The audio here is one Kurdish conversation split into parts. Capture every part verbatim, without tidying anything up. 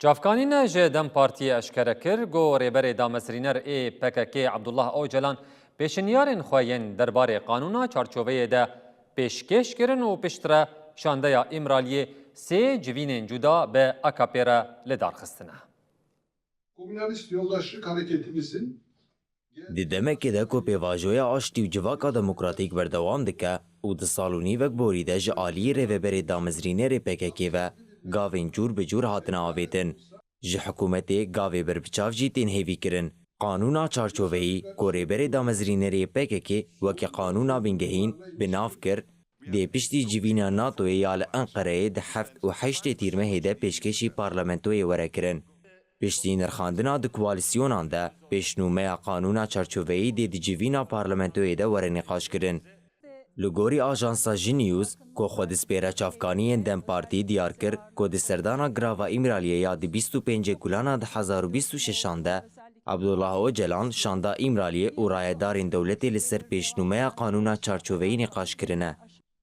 Çavkanîne ji DEM Partiyê eşkere kir, ku rêberê damezrîner ê P K K Abdullah Ocalan pêşinyarên xwe yên derbarê qanûna çarçoveyê de pêşkêş kirin û piştre şandeya Îmraliyê sê civînên cuda bi A K P re li dar xistine. Komünalist yoldaşlık hareketimizin Di demekê de ku pêvajoya aştî û civaka demokratîk berdewam dike û di sal û nîvek borî de ji aliyê rêveberê damezrînerê P K K ve gavên cûr bi cûr hatine avêtin, ji hikûmetê gavê berbiçav jî tên hêvîkirin. Qanûna çarçoveyî ku rêberê damezrînerê P K K wekî qanûna bingehîn bi nav kir, dê piştî civîna NATOyê ya li Enqereyê di heft û heştê Tîrmehê de pêşkêşî parlamentoyê were kirin. Piştî nirxandina di koalîsyonan de, pêşnûmeya qanûna çarçoveyî dê di civîna parlamentoyê de were nîqaşkirin. Li gorî ajansa Ji News, ku xwe dispêre çavkaniyên DEM Partî, diyar kir ku di serdana girava Îmraliyê ya di bîst û pêncê Gulana du hezar û bîst û şeşan de Abdullah Ocalan şanda Îmraliyê û rayedarên dewletê li ser pêşnûmeya qanûna çarçoveyî nîqaş kirine.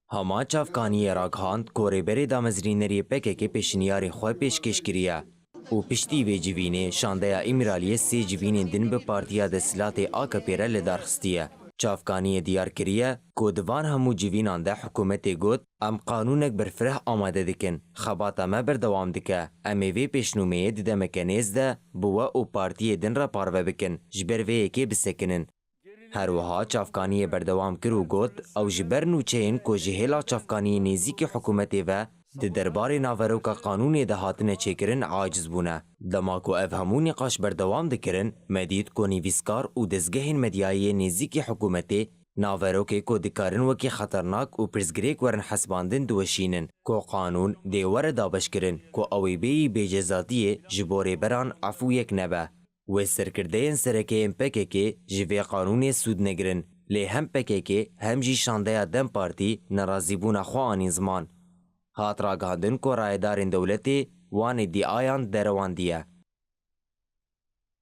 Hema çavkaniyê ragihand ku rêberê damezrînerê P K K pêşniyarê xwe pêşkêş kiriye û piştî vê civînê şandeya Îmraliyê sê civînên din bi partiya desthilatê A K P re li dar xistiye. Çavkaniyê diyar kiriye ku di van hemû civînan de hikûmetê got, Em qanûnek berfireh amade dikin, xebata me berdewam dike, em ê vê pêşnûmeyê di demeke nêz de bi we û partiyê din re parve bikin, ji ber vê yekê bisekinin. Her wiha çavkaniyê berdewam kir û got, Ew ji ber nûçeyên ku ji hêla çavkaniyên nêzîkî hikûmetê ve di derbarê naveroka qanûnê de hatine çêkirin aciz bûne. Dema ku ev hemû nîqaş berdewam dikirin, me dît ku nivîskar û dezgehên medyayî yên nêzîkî hikûmetê naverokê ku dikarin wekî xeternak û pirsgirêk werin hesibandin diweşînin ku qanûn dê were dabeşkirin ku ew ê bêyî bêcezatiyê ji bo rêberan efûyek nebe. Wê serkirdeyên sereke yên P K K ji vê qanûnê sûd negirin, lê hem P K K hem jî şandeya DEM Partî nerazîbûna xwe anîn ziman. Hat ragihandin ku rayedarên dewletê wan îdîayan derewandiye.